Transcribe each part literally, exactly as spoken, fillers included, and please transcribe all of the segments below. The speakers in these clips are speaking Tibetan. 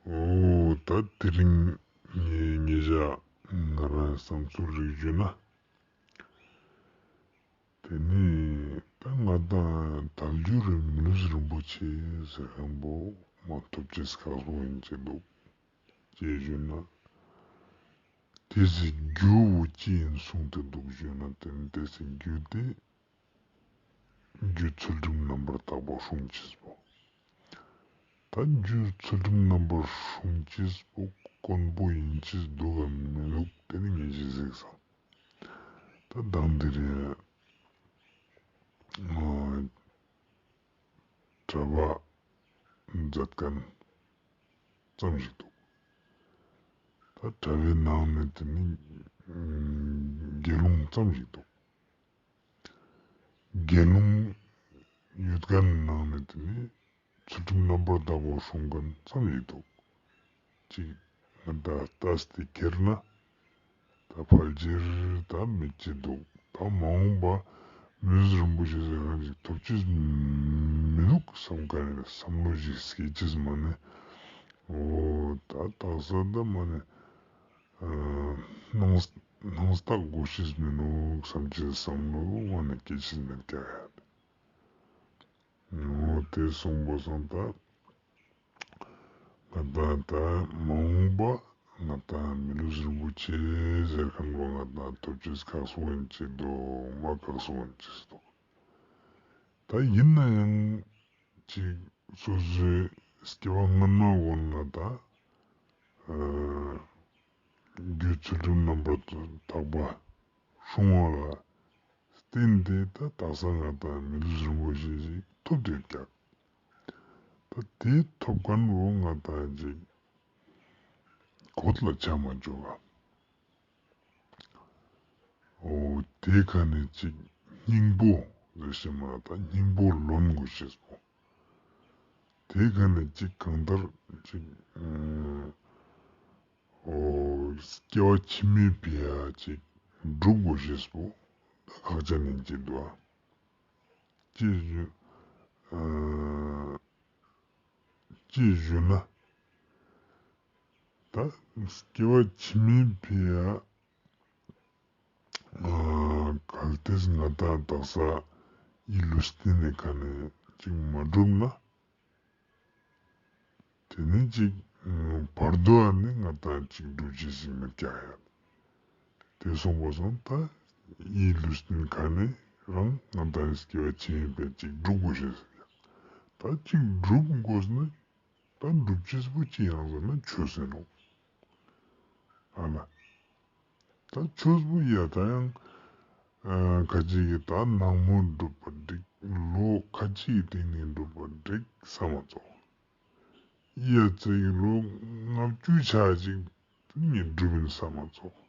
འོ་ད་དེ་རིང་ངས་ཉེ་ཞག་ང་རང་བསམ་ཚུལ་རིག་བརྗོད་ན། དེ་ནས་ད་ང་དང་དལ་འབྱོར་རིན་མི་ལུས་རིན་པོ་ཆེ་ཟེར་མཁན་པོ་མ་ཐོབ་ཅེས་ཁག་པོ་ཡིན་གྱི་འདུག་ཅེས་ཞུས་ན། དེ་ཚེ་རྒྱུ་བོ་ཅི་ཡིན་གསུངས་ཏེ་འདུག་ཞུས་ན། དེ་ནི་དེ་ཚེ་རྒྱུ་དེ་རྒྱུ་ཚུལ་ཁྲིམས་རྣམ་པར་དག་པ་སྲུང་ཅེས་པོ། ད་རྒྱུ་ཚུལ་ཁྲིམས་རྣམ་པར་སྲུང་ཅེས་པོ་དཀོན་པོ་ཡིན་ཅེས་འདུག་གམ་མི་འདུག་དེ་ནི་ངས་ཅི་ཟིག་བསམ། ད་དང་དེ་རིང་ཨ་གྲྭ་པ་མཛད་མཁན་ཙམ་ཞིག་འདུག་ད་གྲྭ་པའི་ནང་ནས་དེ་ནི་ཨ་དགེ་སློང་ཙམ་ཞིག་འདུག་དགེ་སློང་ཡོད་མཁན་ནང་ནས་དེ་ནི་ཚུལ་ཁྲིམས་རྣམ་པར་དག་པ་སྲུང་མཁན་ཙམ་ཞིག་འདུག་ཅིག་ང་ད་ལྟ་སྟེ་ཁྱེར་ན་ད་ཕལ་ཆེར་ད་མེད་ཀྱི་འདུག་ད་མ་འོངས་པ་མི་ལུས་རིན་པོ་ཆེ་ཟེར་མཁན་ཅིག་ཐོབ་ཀྱི་མི་འདུག་བསམ་མཁན་ནི་བསམ་བློ་ཞིག་སྐྱེ་ཀྱི་མ་ནི། འོ་ད་དག་ས་ད་མ་ནི་ཨ་སྣང་སྣང་བཏགས་དགོས་ཤེས་མི་འདུག་བསམ་གྱི་བསམ་བློ་མ་ནི་སྐྱེ་ཤེས་མེད་ཀྱང་ཡ། འོ་དེ་སོང་པ་སང་ད་ང་དང་ད་མ་འོངས་པ་ང་དང་མི་ལུས་རིན་པོ་ཆེ་ཟེར་མཁན་པོ་ང་དང་ཐོབ་ཅེས་ཁག་སོང་ཡིན་ཅེས་འདུག་མ་ཁག་སོང་ཡིན་ཅེས་འདུག་ད་ཡིན་ན་ཡང་ཅིག་སོ་སོའི་སྐྱེ་བ་སྔོན་མ་འོང་ན་ད་ཨ་རྒྱུ་ཚུལ་ཁྲིམས་རྣམ་པར་དག་པ་སྲུང་བ་ལ་བརྟེན་ཏེ་ད་དག་ས་ང་དང་མི་ལུས་རིན་པོ་ཆེ་ཞིག་ཐོབ་སྟེ་ཀྱག་ད་དེ་ཐོབ་མཁན་བོ་ང་དང་ཅིག་གོད་ལ་ཆ་མ་འཇོག་ག་འོ་དེ་ཁ་ནས་ཅིག་སྙིང་པོ་ཟེར་ཤེས་མ་ད་སྙིང་པོ་ལོན་དགོས་ཤེས་པོ། དེ་ཁ་ནས་ཅིག་གང་ལྟར་ཅིག་ཨ་འོ་སྐྱེ་བ་ཕྱི་མའི་ཕི་ཡ་ཅིག་སྒྲུབ་དགོས་ཤེས་པོ་ད་ཁག་ཅན་ཡིན་གྱི་འདུག་ཨ། ཅེས་ཞུ་ཨ་ཅེས་ཞུ་ན། ད་སྐྱེ་བ་ཕྱི་མའི་ཕི་ཡ་ཨ་གལ་ཏེ་ང་དང་དག་ས་ཡིད་ལུས་རྟེན་ནི་ཁ་ནས་ཅིག་མ་སྒྲུབ་ན། དེ་ནི་ཅིག་ཨ་བར་དོ་ཨ་ནི་ང་དང་ཅིག་སྒྲུབ་ཅེས་ཤིག་མེད་ཀྱང་ཡ། དེ་སོང་པ་སང་ད་ཡིད་ལུས་རྟེན་ཁ་ནས་རང་ང་དང་སྐྱེ་བ་ཕྱི་མའི་ཕི་ཡ་ཅིག་སྒྲུབ་དགོས་ཤེས་ཟེར་ཡ། ད་ཅིག་སྒྲུབ་དགོས་ན། ད་སྒྲུབ་ཅེས་པོ་ཅི་ཡང་ཟེར་ན་ཆོས་ཟེར་ནོ། ཨ་ལ། ད་ཆོས་པོ་ཡ་ད་ཡང་ཨ་ཁ་ཅིག་གིས་ད་ནངས་མོ་སྒྲུབ་པ་འགྲིག་ལོ་ཁ་ཅིག་གི་སྟེང་ནས་སྒྲུབ་པ་འགྲིག་བསམ་མ་ཚོགས། ཡ་ཙི་གི་ལོ་ལྔ་བཅུ་ཆ་ཅིག་ངས་སྒྲུབ་ཡིན་བསམ་མ་ཚོགས།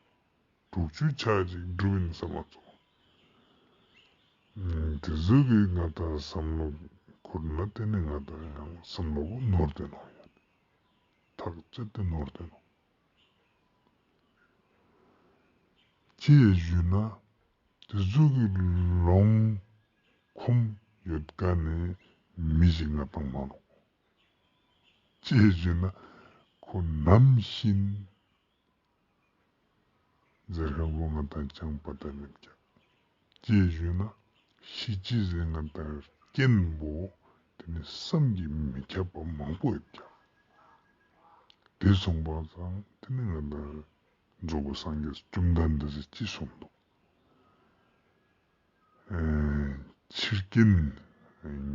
དྲུག་ཅུ་ཆ་ཅིག་སྒྲུབ་ཡིན་བསམ་མ་ཚོགས། ཨ་དེ་ཚོ་གིས་ང་དང་བསམ་བློ་འཁོར་ན་དེ་ནི་ང་དང་ཡང་བསམ་བློ་བོ་ནོར་ཏེ་ནོ་ཡ། ཐག་བཅད་དེ་ནོར་ཏེ་ནོ། ཅེས་ཞུས་ན། དེ་ཚོ་གི་ལོངས་ཁོམ་ཡོད་མཁན་ནི་མི་ཞིག་ང་དང་མ་ནོ། ཅེས་ཞུས་ན། ཁོ་ནམ་ཤི་ན་ཟེར་མཁན་པོ་ང་དང་ཅང་པ་ཏ་མེད་ཀྱག་ཅེས་ཞུས་ན། ཤི་ཅི་ཟེར་ང་དང་རྐྱེན་པོ་དེ་ནི་བསམ་གྱིས་མི་ཁྱབ་པ་མང་པོ་ཡོད་ཀྱག་དེ་སོང་པ་སང་དེ་ནི་ང་དང་རྫོགས་པའི་སངས་རྒྱས་བཅོམ་ལྡན་འདས་ཀྱིས་ཅི་གསུངས་འདུག་ཨེ་འཆི་རྐྱེན་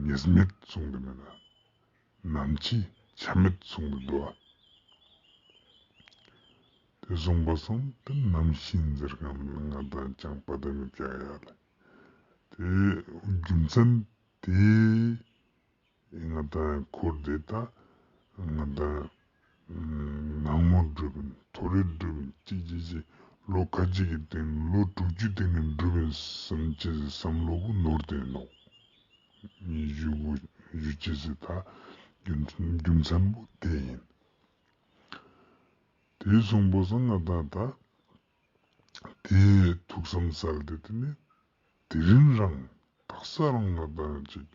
ཉེས་མེད་གསུངས་ཏེ་མེད་ན། ནམ་འཆི་ཆ་མེད་གསུངས་ཏེ་འདུག་ཨ། དེ་གསུངས་པ་སང་དེ་ནམ་ཤི་ན་ཟེར་མཁན་ང་དང་ཅང་པ་ཏ་མེད་ཀྱག་ཡ་ལ། དེ་རྒྱུ་མཚན་དེ་ང་དང་འཁོར་དེ་ད་ང་དང་ནངས་མོ་སྒྲུབ་ཡིན། ཐོ་རེ་སྒྲུབ་ཡིན། ཅི་ཅི་ཅི་ལོ་ཁ་ཅིག་གི་སྟེང་ལོ་དྲུག་ཅུ་སྟེང་ནས་སྒྲུབ་ཡིན་བསམ་ཅེས་བསམ་བློ་བོ་ནོར་ཏེ་ནོ། ཞུ་དགོས་ཞུ་ཅེས་ད་རྒྱུ་རྒྱུ་མཚན་པོ་དེ་ཡིན། དེ་གསུངས་པ་སང་ང་དང་ད་དེ་ཐུགས་བསམ་གསལ་ཏེ་དེ་ནི་དེ་རིང་རང་དག་ས་རང་ང་དང་ཅིག་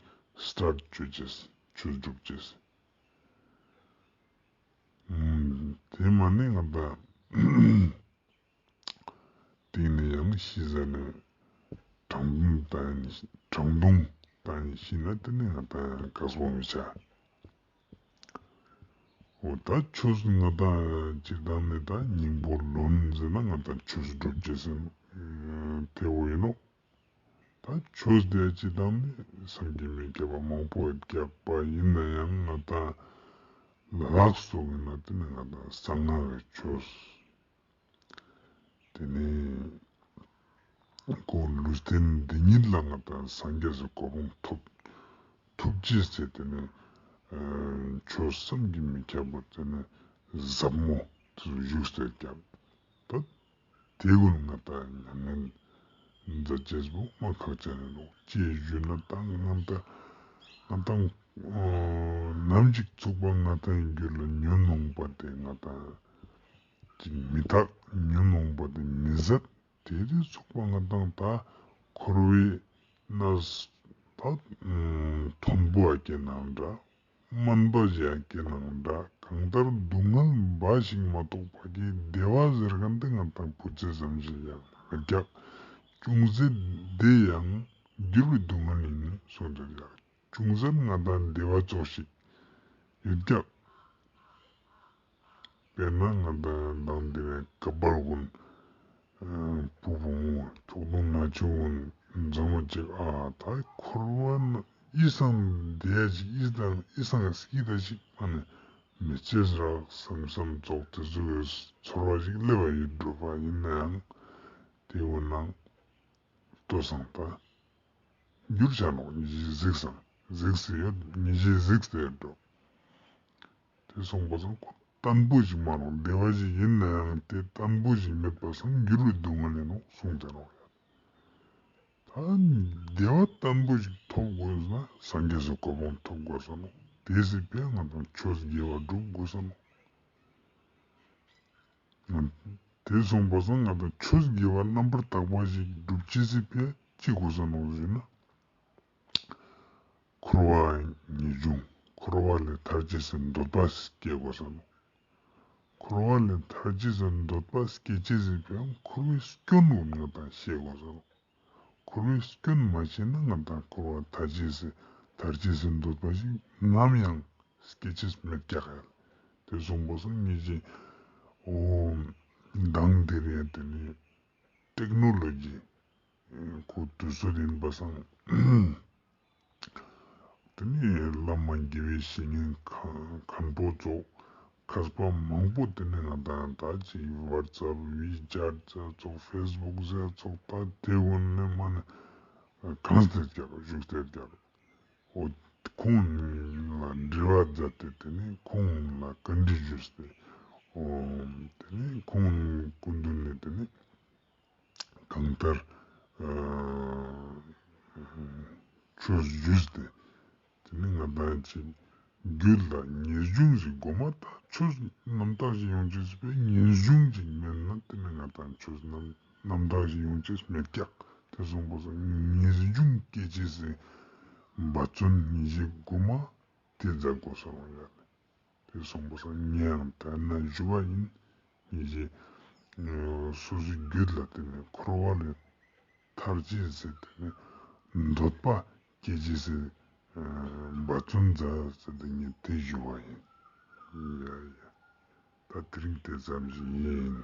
སི་ཊཱར་ཊི་བཅོ་ཅེས་ཆོས་སྒྲུབ་ཅེས། ཨ་ དེ་མ་ནི་ང་ད་སྟེང་ནས་ཡང་ཤི་ཟ་ནས་དྲང་དུང་བཏང་ནས་དྲང་དུང་བཏང་ནས་ཤི་ན་དེ་ནི་ང་ད་ཡང་དཀགས་པོ་མི་བྱ། འོ་ད་ཆོས་ང་ད་སྤྱིར་བཏང་ནས་ད་སྙིང་པོ་ལོན་ཟེར་ན་ང་ད་ཆོས་སྒྲུབ་ཀྱི་ཟེར་དེ་འོ་ཡིན་ནོ། ད་ཆོས་དེ་སྤྱིར་བཏང་ནས་སངས་རྒྱས་མི་སྐྱབས་པ་མང་པོ་རྒྱག་པ་ཡིན་ན་ཡང་ང་ད་ལགས་སོ་ཡིན་ན་དེ་ནི་ང་ད་གསང་སྔགས་ཀྱི་ཆོས། དེ་ནས་ཁོ་ལུས་རྟེན་འདི་ཉིད་ལ་ང་དང་སངས་རྒྱས་སུ་གོ་འཕང་ཐོབ་ཐོབ་ཅེས་ཟེར་དེ་ནས་ཆོས་བསམ་གྱིས་མི་ཁྱབ་པ་དེ་ནས་ཟབ་མོ་དེ་ཚོ་བཞུགས་སྟེ་ཀྱང་ད་དེ་ཀུན་ང་དང་ཉམས་ལེན་མཛད་ཅེས་པོ་མ་ཁག་ཅན་རེད་ལོ། ཅེས་ཞུས་ན་ད་ང་དང་ང་དང་ནམ་ཞིག་ཚུགས་པ་ང་དང་རྒྱུད་ལ་ཉོན་མོངས་པ་དེ་ང་དང་ཅིག་མི་རྟག་ཉོན་མོངས་པ་དེ་མི་ཟད། དེ་དུས་ཚུགས་པ་ང་དང་ད་འཁོར་བའི་ནང་ད་མཐོན་པོ་ཡ་སྐྱེ་ནའང་འདྲ། དམན་པ་ཞིག་ཡ་སྐྱེ་ནའང་འདྲ། གང་ལྟར་སྡུག་བསྔལ་འབའ་ཞིག་མ་གཏོགས་ཕ་གིའི་བདེ་བ་ཟེར་མཁན་དེ་ང་དང་བུ་ཚ་ཙམ་ཞིག་ཡང་མི་རྒྱག། ཅུང་ཟད་བདེ་ཡང་འགྱུར་བའི་སྡུག་བསྔལ་ཡིན་གསུངས་འདུག་ཡ། ཅུང་ཟད་ང་དང་བདེ་བ་ཙོགས་ཤིག་ཡོད་ཀྱང་། དཔེར་ན་ང་དང་དང་དེ་བས་ག་པར་ཀུན་བུ་བུ་མོ་ཐོག་དུང་ན་ཆུ་ཀུན་འཛོམས་མ་ཅིག་ཨ་ད་འཁོར་བ་ན་ཨི་སང་བདེ་ཅིག་ཨི་དང་ཨི་སང་སྐྱིད་ད་ཅིག་མ་ནི་མི་ཚེ་རག་བསམ་བསམ་ཙོགས་དེ་ཚོ་གི་ཚོར་བ་ཞིག་སླེབས་པ་ཡོད་འགྲོ་བ་ཡིན་ནའང་དེ་འོ་ནང་ལྟོས་སང་ད། འགྱུར་བྱ་ནོག་ཉི་ཤེས་གཟིགས་སང་གཟིགས་སུ་ཡོད། ཉི་ཤེས་གཟིགས་སུ་ཡོད་འགྲོ། དེ་སོང་པ་སང་ཁོ་བརྟན་པོ་ཞིག་མ་ནོག་བདེ་བ་ཞིག་ཡིན་ན་ཡང་དེ་བརྟན་པོ་ཞིག་མེད་པ་སང་འགྱུར་བའི་སྡུག་བསྔལ་ཡིན་ནོག་གསུངས་ཏེ་ནོག་ད་བདེ་བ་བརྟན་པོ་ཞིག་ཐོབ་དགོས་ན་སངས་རྒྱས་སུ་གོ་འཕང་ཐོབ་དགོས་ས་ནོག་དེ་སྲིད་ཕན་ང་དང་ཆོས་དགེ་བ་སྒྲུབ་དགོས་ས་ནོག་དེ་སོང་པ་སང་ང་དང་ཆོས་དགེ་བ་རྣམ་པར་དག་པ་ཞིག་སྒྲུབ་ཅེས་སི་ཕིའ་ཅི་དགོས་ས་ནོག་ཟེར་ན། འཁོར་བ་ངེས་འབྱུང་འཁོར་བ་ལས་ཐར་ཅེས་སི་འདོད་པ་སྐྱེ་དགོས་ས་ནོག་འཁོར་བ་ལས་ཐར་ཅེས་སི་འདོད་པ་སྐྱེ་ཅེས་སི་ཕིའ་འཁོར་བའི་སྐྱོན་ཀུན་ང་དང་ཤེས་དགོས་ས་ནོག་འཁོར་བའི་སྐྱོན་མ་ཤེས་ན་ང་དང་འཁོར་བ་ཐར་ཅེས་སི་ཐར་ཅེས་སི་འདོད་པ་ཞིག་ནམ་ཡང་སྐྱེ་ཅེས་མེད་ཀྱག་ཡ། དེ་སོང་པ་སང་ངེས་ཅིག་འོ་མདང་དེ་རེད། དེ་ནི་ཊེག་ནོ་ལོ་ཇི་ཁོ་དུས་ཚོད་ཡིན་པ་སང་དེ་ནི་བླ་མ་དགེ་བའི་བཤེས་གཉེན་མཁན་པོ་ཚོ་མཁས་པ་མང་པོ་དེ་ནི་ང་དང་ད་ཅིག་ཝཊ་སེབ་ཝི་ཅེཊ་ཟེར་ཚོགས་ཕེ་སི་བུག་ཟེར་ཚོགས་ད་དེ་ཀུན་ནི་མ་ནི་གང་སྟེར་རྒྱག་བཞུགས་སྟེར་རྒྱག་འོ་ཁོང་ལ་འབྲེལ་བ་མཛད་དེ་དེ་ནི་ཁོང་ལ་བཀའ་འདྲི་ཞུས་ཏེ་འོ་དེ་ནི་ཁོང་སྐུ་མདུན་ནས་དེ་ནི་གང་ལྟར་ཆོས་ཞུས་ཏེ་དེ་ནི་ང་དང་ཅིག་རྒྱུད་ལ་ངེས་འབྱུང་ཞིག་དགོས་མ་ད་ཆོས་རྣམ་དག་ཞིག་ཡོང་ཅེས་པའི་ངེས་འབྱུང་ཅིག་མེད་ན་དེ་ནི་ང་དང་ཆོས་རྣམ་རྣམ་དག་ཞིག་ཡོང་ཅེས་མེད་ཀྱག་དེ་སོང་པ་སང་ངེས་འབྱུང་སྐྱེ་ཅེས་སི་འབད་བརྩོན་ངེས་ཅིག་དགོས་མ་དེ་མཛད་དགོས་སོང་ཡ། དེ་སོང་པ་སང་ངས་ཡང་དེ་ན་ཞུ་བ་ཡིན། ངེས་ཅིག་སོ་སོའི་རྒྱུད་ལ་དེ་ནི་འཁོར་བ་ལས་ཐར་ཅེས་སི་དེ་ནི་འདོད་པ་སྐྱེ་ཅེས་སི་འབད་བརྩོན་མཛད་ཟེར་ཏེ་ངས་དེ་ཞུ་བ་ཡིན། ཡ་ཡ། ད་དེ་རིང་དེ་ཙམ་ཞིག་ཡིན།